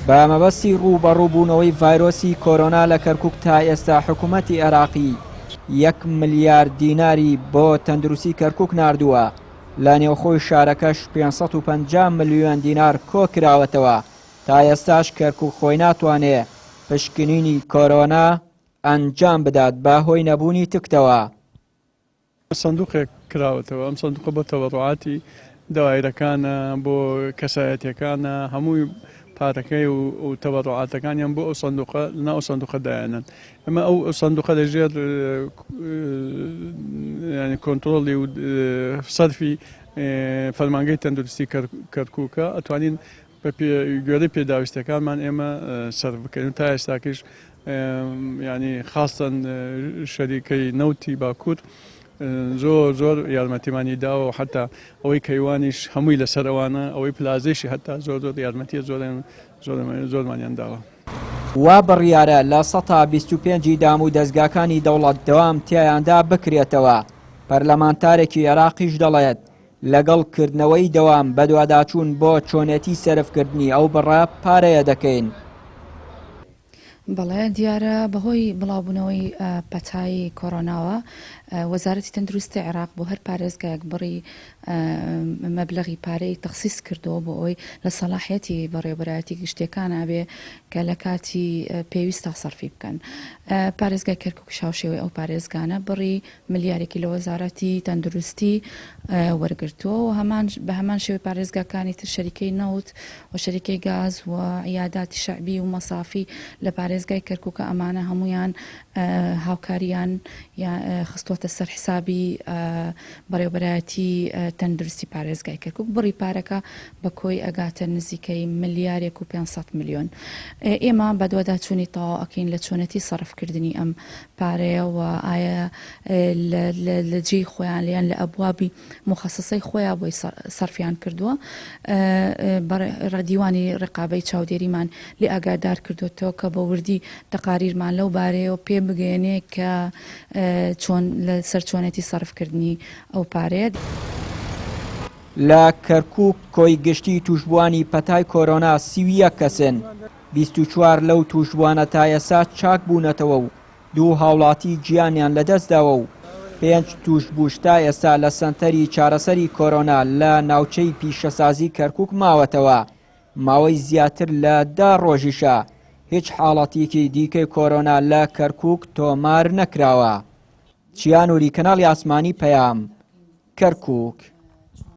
بە مەبەستی ڕووبەڕووبوونەوەی ڤایرۆسی کۆرۆنا لە کەرکوک تا ئێستا حکومەتی عێراقی یەک ملیار دیناری بۆ تەندروستی کەرکوک ناردووە، لە نێوخۆی شارەکەش 550 ملیۆن دینار کۆکراوەتەوە، تا ئێستاش کەرکوک خۆی ناتوانێ پشکنینی کۆرۆنا ئەنجام بدات بە هۆی نەبوونی تکتەوە. سندوقێک کراوەتەوە، ئەم سندوقە بۆ تەبەڕوعاتی دەوایرەکانە، بۆ کەسایەتیەکانە، هەمووی پارەکەی و تەبەڕوعاتەکانیان بۆ ئەو سندوقە لەناو ئەو سندوقە دایانن. ئەمە ئەو سندوقە لەژێر ینی کۆنترۆڵی و سەرفی فەرمانگەی تەندروستی کەرکووکە، ئەتوانین بە گوێرەی پێداویستیەکانمان ئێمە سەرف بکەین و تا ئێستاکەیش ینی خاستەن شەریکەی نەوتی باکوور زۆر زۆر یارمەتیمانی داوە و حتا ئەوەی کەیوانیش هەمووی لەسەر ئەوانە ئەوەی پلازەیشی حتا زۆر زۆر یارمەتیە زۆریان زۆر زۆرمانیان داوە. وا بڕیارە 25% ی دام و دەزگاکانی دەوڵەت دەوام تیایاندا بکرێتەوە، پەرلەمانتارێکی عێراقیش دەڵێت، لەگەڵ کردنەوەی دەوام بەدواداچوون بۆ چۆنێتی سەرفکردنی ئەو بڕە پارەیە دەکەین. بەڵێ دیارە بەهۆی بڵاوبوونەوەی پەتای کۆرۆناوە وەزارەتی تەندروستی عێراق بۆ هەر پارێزگایەک بڕی مەبلەغی پارەی تەخسیس کردووە بۆ ئەوەی لە سەلاحیەتی بەڕێوەبەرایەتی گشتیەکانا بێ کە لە کاتی پێویستا سەرفی بکەن. پارێزگای کەرکوکیش هاوشێوەی ئەو پارێزگانە بڕی ملیارێکی لە وەزارەتی تەندروستی وەرگرتووە و هەمان بە هەمان شێوەی پارێزگاکانی تر شەریکەی نەوت و شەریکەی گاز و عیاداتی شەعبی و مەسافی لە پارێزگای کەرکووکە ئەمانە هەموویان هاوکاریان خستووەتە سەر حسابی بەڕێوەبەرایەتی تەندروستی پارێزگای کەرکووک بڕی پارەکە بە کۆی ئەگاتە نزیکەی ملیارێک و 500 ملیۆن ئێمە بەدواداچوونی تەواو ئەکەین لە چۆنێتی سەرفکردنی ئەم پارەیە و ئایا لە جێی خۆیان یان لە ئەبوابی موخەسەسەی خۆیان بۆی سەرفیان کردووە دیوانی ڕقابەی چاودێریمان لێ ئاگادار کردوێتەوە کە بە وردی تەقاریرمان لەو بارەیەوە پێ بگەێنێ کە چۆن لەسەر چۆنێتی سەرفکردنی ئەو پارەیە. لە کەرکوک کۆی گشتی تووشبووانی پەتای کۆرۆنا 31 کەسن، 24 لەو تووشبووانە تا ئێستا چاک بوونەتەوە و دوو هاوڵاتی گیانیان لەدەستداوە و پێنج تووشبووش تا ئێستا لە سەنتەری چارەسەری کۆرۆنا لە ناوچەی پیشەسازی کەرکوک ماوەتەوە، ماوەی زیاتر لە دە ڕۆژیشە هیچ حاڵەتێکی دیکەی کۆرۆنا لە کەرکوک تۆمار نەکراوە. چیا نوری، کەناڵی ئاسمانی پەیام، کەرکوک.